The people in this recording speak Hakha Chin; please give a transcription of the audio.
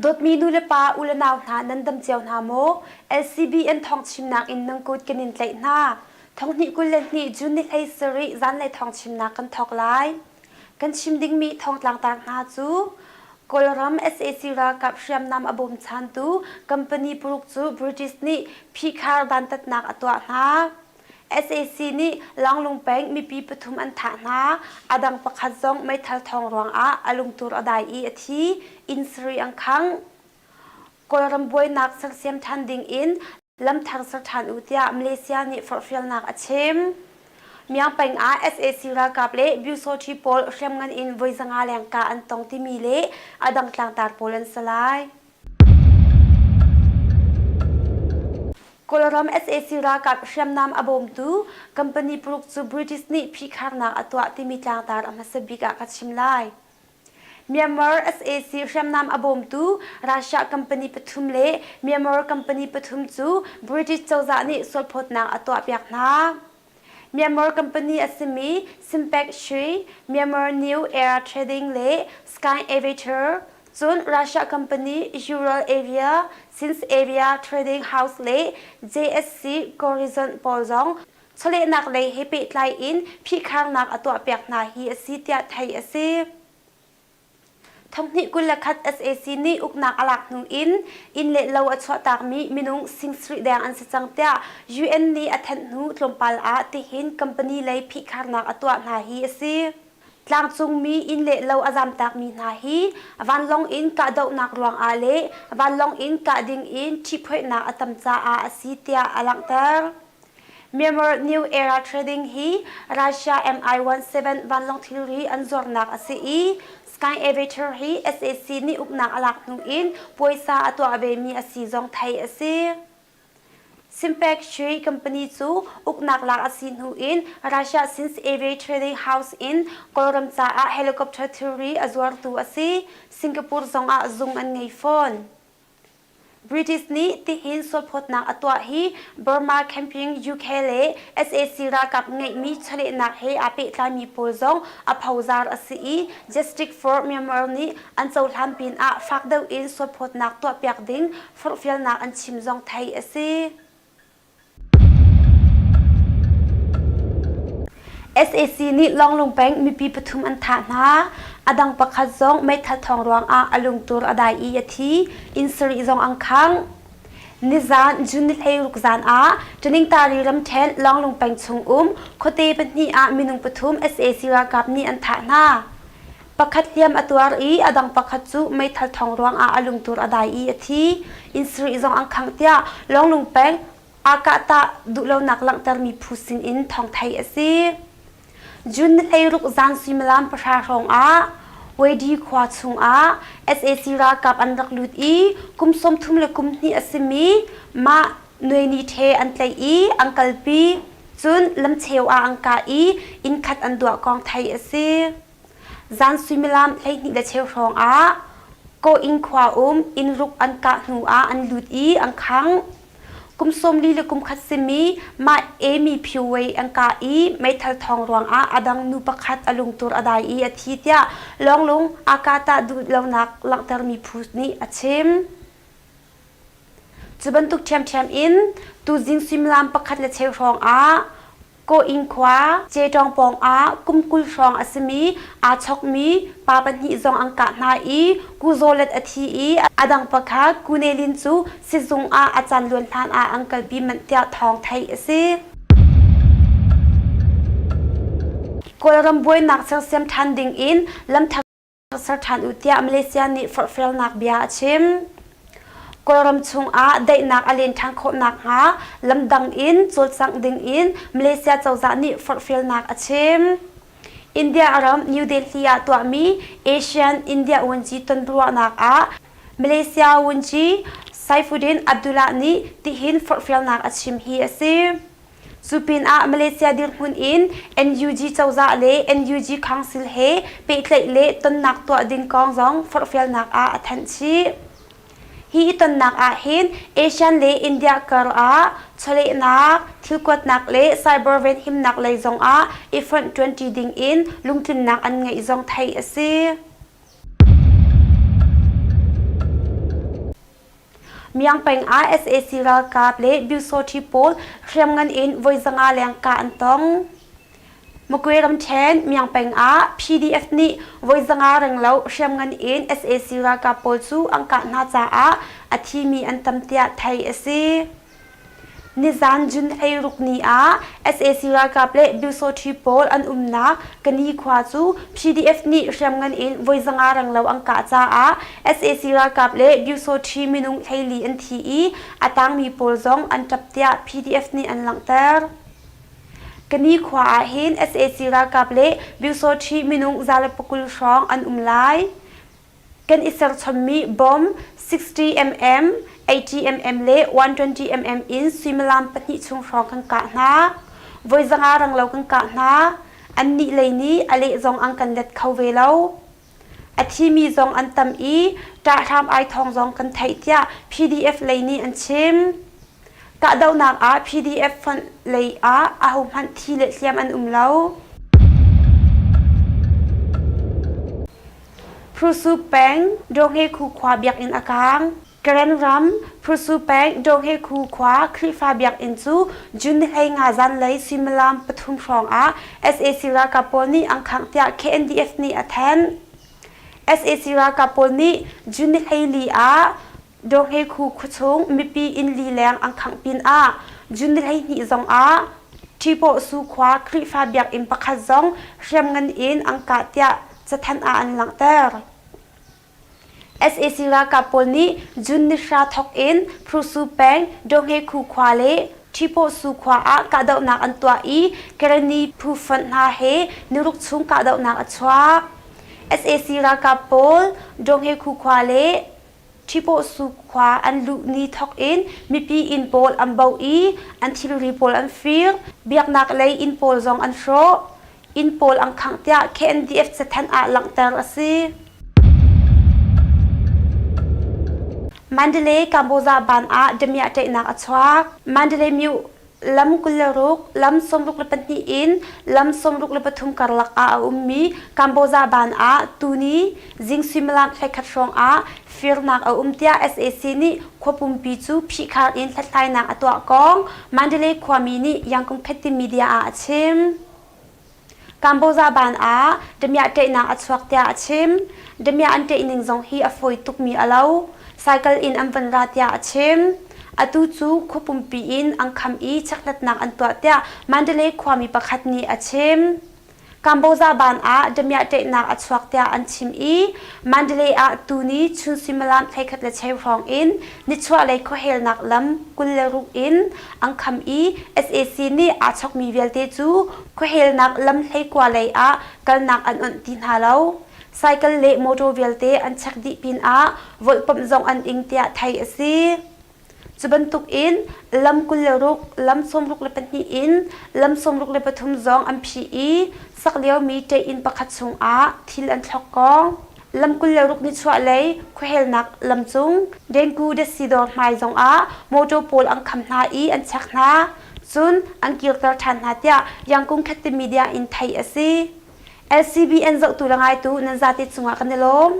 Dawtmi nu le pa, u le nau hna nan dam cio hna maw? LCBN thawngchimnak in nan kut kan in tlaih hna. Thonghnih 22 June ni 17 zanlei thawngchimnak kan thawk lai. Kan chim dingmi thawngtlangtar hna cu Kawlram sac ralkap hriamnam a bawmchantu company paruk cu British nih phihkhar dantatnak a tuah hna. Sac nih Langlung peng mipi pathum an thah hna. A dang pakhat zong meithal thawng ruangah a lungtur a dai i a thi. Inn sarih an khangh. Kawlram buainak sersiam ṭhan ding in lam thar ser ṭhan u tiah Malaysia nih forhfialnak a chim. Myaung peng ah sac ralkap le Byusawṭhi pawl hriamngan in voi 500 leng kah an tong timi le a dang tlangtar pawl an si lai. Kawlram sac ralkap hriamnam a bawmtu company paruk cu British nih phihkharnak a tuah timi tlangtar a hmasa bik ah ka chim lai. Myanmar sac hriamnam a bawmtu Russia company pathum le Myanmar company pathum cu British cozah nih sualphawtnak a tuahpiak hna. Myanmar company a simi Simpec Shui, Myanmar New Era Trading le Sky Aviator, cun Russia company Ural Avia, Sins Avia Trading House le JSC Gorizont pawl zong chawlehnak lei he pehtlai in phihkharnak a tuahpiak hna hi a si tiah theih a si. Thonghnih 21 sac nih uknak a lak hnu in inn le lo a chuahtakmi minung sing sarih deng an si cang tiah UN nih a thanh hnu tlawmpal ah tihin company lei phihkharnak a tuah hna hi a si. Tlangcungmi inn le lo a zamtakmi hna hi vanlawng in kahdohnak ruangah le vanlawng in kah ding in ṭhihphoihnak a tam caah a si tiah a langhter. Myanmar New Era Trading hi Russia Mi-17 vanlawng thilri an zuarnak a si i Sky Aviator hi sac nih uknak a lak hnu in puaisa a tuah vemi a si zong theih a si. Simpec Shui company cu uknak lak a si hnu in Russia Sins Aviate Trading House in Kawlram caah helicopter thilri a zuartu a si. Singapore zongah zung an ngei fawn. British nih tihin sualphawtnak a tuah hi Burma Camping UK le sac ralkap ngeihmi chawlehnak he aa pehtlaimi pawl zong a phozar a si i Justice for Myanmar nih an cohlan pinah fak deuh in sualphawtnak tuahpiak ding forhfialnak an chim zong theih a si. Sac nih Lawnglung peng mipi pathum an thah hna. A dang pakhat zong meithal thawng ruangah a lungtur a dai i a thi. Inn sarih zong an khangh. Nizan June ni 16 zan ah Ṭaningtari ramṭhen Lawnglung peng chung um khuate pahnih ah minung pathum sac ralkap nih an thah hna. Pakhat hliam a tuar i a dang pakhat cu meithal thawng ruangah a lungtur a dai i a thi. Inn sarih zong an khangh tiah Lawnglung peng Aa duhlonak langhtermi phu sinin thawng theih a si. June ni 16 zan suimilam pahra hrawng ah Wadi khua chungah sac ralkap an rak lut i kum 30 le kum hnih a simi mah Nueni The an tlaih i an kalpi. Cun lamcheu ah an kah i inn khat an duah kong theih a si. Zan suimilam 12 le cheu hrawng ah Kawh-inn khua um inn ruk an kah hnu ah an lut i an khangh. Kum 40 le kum khat simi mah Amy Phyo Wei an kah i meithal thawng ruangah a dang nu pakhat a lungtur a dai i a thi tiah Lawnglung Akata duhlonak langhtermi phu nih a chim. Cu bantuk ṭhiamṭhiam in tuzing suimilam pakhat le cheu hrawng ah Kawh-inn khua Cetawng pawng ah kum 20 hrawng a simi aa chokmi pa pahnih zong an kah hna i Ku Zaw Let a thi i a dang pakhat Ku Ne Lin cu sizung ah a caan luan hlan ah an kalpi manh tiah thawng theih a si. Kawlram buainak sersiam ṭhan ding in lamthar ser ṭhan u tiah Malaysia nih forhfialnak bia a chim. Kawlram chungah daihnak a len ṭhan khawh nakhnga lamdang in cawlcangh dingin Malaysia cozah nih forhfialnak a chim. India ram New Delhi ah tuahmi ASEAN India Vuanci tonruahnak ah Malaysia Vuanci Saifuddin Abdullah nih tihin forhfialnak a chim hi a si. Cu pinah Malaysia dirhmun in NUG cozah le NUG Council he pehtlaih le tonnak tuah ding kong zong forhfialnak ah a thanh chih. Hi i tonnak ahhin ASEAN le India kar ah chawlehnak, thilkuatnak le cyber venhimnak lei zong ah i fonh ṭuanṭi ding in lungtlinnak an ngeih zong theih a si. Myaung peng ah sac ralkap le Byusawṭhi pawl hriamngan in voi 500 leng kah an tong. Magwe ramṭhen Myaung peng ah PDF nih voi 500 renglo hriamngan in sac ralkap pawl cu an kah hna caah a thimi an tam tiah theih a si. Nizan June 16 ni ah sac ralkap le Byusawṭhi pawl an umnak Kani khua cu PDF nih hriamngan in voi 500 renglo an kah caah sac ralkap le Byusawṭhi minung 14 an thi i a tangmi pawl zong an ṭap tiah PDF nih an langhter. Kani khua ah hin sac ralkap le Byusawṭhi minung 120 hrawng an um lai. Kan i serchommi bom 60 mm, 80 mm le 120 mm in suimilam pahnih chung hrawng kan kah hna. Voi 500 ranglo kan kah hna. Annih lei nih a leh zong an kan let kho ve lo. A thimi zong an tam i ṭahhram ai thawng zong kan theih tiah PDF lei nih an chim. Kahdohnak ah PDF fonh lei ah ahohmanh thi le hliam an um lo. Prusu peng Dawhngekhu khua biakinn a kaang. Karen ram Prusu peng Dawhngekhu khua Khrihfa biakinn cu June 15 zanlei suimilam pathum hrawng ah sac ralkap pawl nih an khangh tiah KNDF nih a thanh. Sac ralkap pawl nih June 14 ah Dawhngekhu khuachung mipi inn li leng an khangh pinah June 12 zong ah Ṭhipawhsu khua Khrihfa biakinn pakhat zong hriamngan in an kah tiah cathanh ah an langhter. Sac ralkap pawl nih June nihra thawk in Prusu peng Dawhngekhu khua le Ṭhipawhsu khua ah kahdohnak an tuah i Karenni phu fonh hna he niruk chung kahdohnak a chuak. Sac ralkap pawl Dawhngekhu khua le Ṭhipawhsu khua an luh ni thawk in mipi inn pawl an baoh i an thilri pawl an fir. Biaknak lei inn pawl zong an hrawh. Inn pawl an khangh tiah KNDF cathanh ah langhter a si. Mandalay Kamboza ban ah damiah ṭaihnak a chuak. Mandalay myu lam 26, lam 62 in lam 63 karlak ah a ummi Kamboza ban ah tuni zing suimilam 11 hrawng ah firnak a um tiah sac nih khua pumpi cu phihkhar in hlathlainak a tuah kong Mandalay khuami nih Yangon Khetti media ah a chim. Kamboza ban ah damiah ṭaihnak a chuak tiah a chim. Damiah an ṭaih ning zong hi a fawi tukmi a lo. Cycle in an van ra tiah a chim. Atu cu khua pumpi in an kham i chekhlatnak an tuah tiah Mandalay khuami pakhat nih a chim. Kamboza ban ah damiah ṭaihnak a chuak tiah an chim i Mandalay ah tuni chun suimilam 11 le cheu hrawng in nichuahlei khuahelnak lam 26 in an kham i sac nih aa chokmi vialte cu khuahelnak lam 19 lei ah kalnak an onh ti hna lo. Cycle le motor vialte an check dih pinah volhpamh zong an ing tiah theih a si. Cu bantukin lam 26, lam 62 in lam 63 zong an phih i sak liomi ṭeih-inn pakhat chungah thil an thlok kong. Lam 26 nichuahlei khuahelnak lam cung Dengu datsi dawr hmai zongah motor pawl an kham hna i an check hna. Cun an kirter ṭhan hna tiah Yangkung Khatte Media in theih a si. LCBN zohtu le ngaitu nan zate cungah kan i lawm.